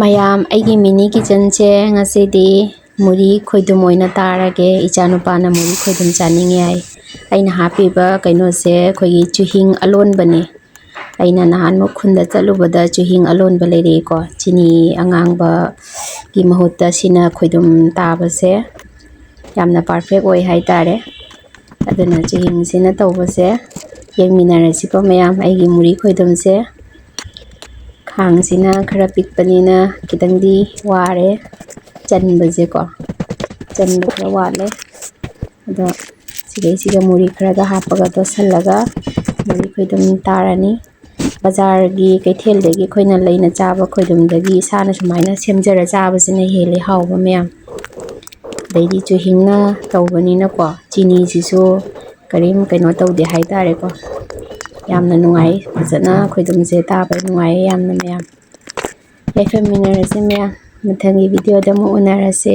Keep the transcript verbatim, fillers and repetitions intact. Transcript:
ꯃꯌꯥꯝ, ꯑꯩꯒꯤ mini kitchenꯁꯦ ꯉꯁꯤꯗꯤ ꯃꯨꯔꯤ ꯈꯣꯏꯗꯨꯝ ꯑꯣꯏꯅ ꯇꯥꯔꯒꯦ꯫ ꯏꯆꯥꯅꯨꯄꯥꯅ ꯃꯨꯔꯤ ꯈꯣꯏꯗꯨꯝ ꯆꯥꯅꯤꯡꯉꯦ ꯍꯥꯏ꯫ ꯑꯩꯅ ꯍꯥꯞꯄꯤꯕ ꯀꯩꯅꯣꯁꯦ ꯑꯩꯈꯣꯏꯒꯤ ꯆꯨꯍꯤꯡ ꯑꯂꯣꯟꯕꯅꯦ꯫ ꯑꯩꯅ ꯅꯍꯥꯟꯃꯨꯛ ꯈꯨꯟꯗ ꯆꯠꯂꯨꯕꯗ ꯆꯨꯍꯤꯡ ꯑꯂꯣꯟꯕ ꯂꯩꯔꯛꯑꯦꯀꯣ꯫ ꯆꯤꯅꯤ ꯑꯉꯥꯡꯕꯒꯤ ꯃꯍꯨꯠꯇ ꯁꯤꯅ ꯈꯣꯏꯗꯨꯝ ꯇꯥꯕꯁꯦ ꯌꯥꯝꯅ perfect ꯑꯣꯏ ꯍꯥꯏꯇꯥꯔꯦ꯫ ꯑꯗꯨꯅ ꯆꯨꯍꯤꯡꯁꯤꯅ ꯇꯧꯕꯁꯦ ꯌꯦꯡꯃꯤꯟꯅꯔꯁꯤꯀꯣ ꯃꯌꯥꯝ꯫ ꯑꯩꯒꯤ ꯃꯨꯔꯤ ꯈꯣꯏꯗꯨꯝꯁꯦ ꯈꯥꯡꯁꯤꯅ ꯈꯔ ꯄꯤꯛꯄꯅꯤꯅ ꯈꯤꯇꯪꯗꯤ ꯋꯥꯔꯦ ꯆꯟꯕꯁꯦꯀꯣ, ꯆꯟꯕ ꯈꯔ ꯋꯥꯠꯂꯦ꯫ ꯑꯗꯣ ꯁꯤꯗꯩꯁꯤꯗ ꯃꯨꯔꯤ ꯈꯔꯒ ꯍꯥꯞꯄꯒ ꯇꯣꯠꯁꯜꯂꯒ ꯃꯨꯔꯤ ꯈꯣꯏꯗꯨꯝ ꯇꯥꯔꯅꯤ꯫ ꯕꯖꯥꯔꯒꯤ ꯀꯩꯊꯦꯜꯗꯒꯤ ꯑꯩꯈꯣꯏꯅ ꯂꯩꯅ ꯆꯥꯕ ꯈꯣꯏꯗꯨꯝꯗꯒꯤ ꯏꯁꯥꯅ ꯁꯨꯃꯥꯏꯅ ꯁꯦꯝꯖꯔ ꯆꯥꯕꯁꯤꯅ ꯍꯦꯜꯂꯤ ꯍꯥꯎꯕ ꯃꯌꯥꯝ꯫ ꯑꯗꯩꯗꯤ ꯆꯨꯍꯤꯡꯅ ꯇꯧꯕꯅꯤꯅꯀꯣ, ꯆꯤꯅꯤꯁꯤꯁꯨ ꯀꯔꯤꯝ ꯀꯩꯅꯣ ꯇꯧꯗꯦ ꯍꯥꯏꯇꯥꯔꯦꯀꯣ꯫ ꯌꯥꯝꯅ ꯅꯨꯡꯉꯥꯏ, ꯐꯖꯅ ꯈꯣꯏꯗꯨꯝꯁꯦ ꯇꯥꯕ ꯅꯨꯡꯉꯥꯏꯌꯦ ꯌꯥꯝꯅ ꯃꯌꯥꯝ꯫ ꯌꯥꯏꯐꯃꯤꯟꯅꯔꯁꯦ ꯃꯌꯥꯝ, ꯃꯊꯪꯒꯤ videoꯗ ꯑꯃꯨꯛ ꯎꯅꯔꯁꯦ꯫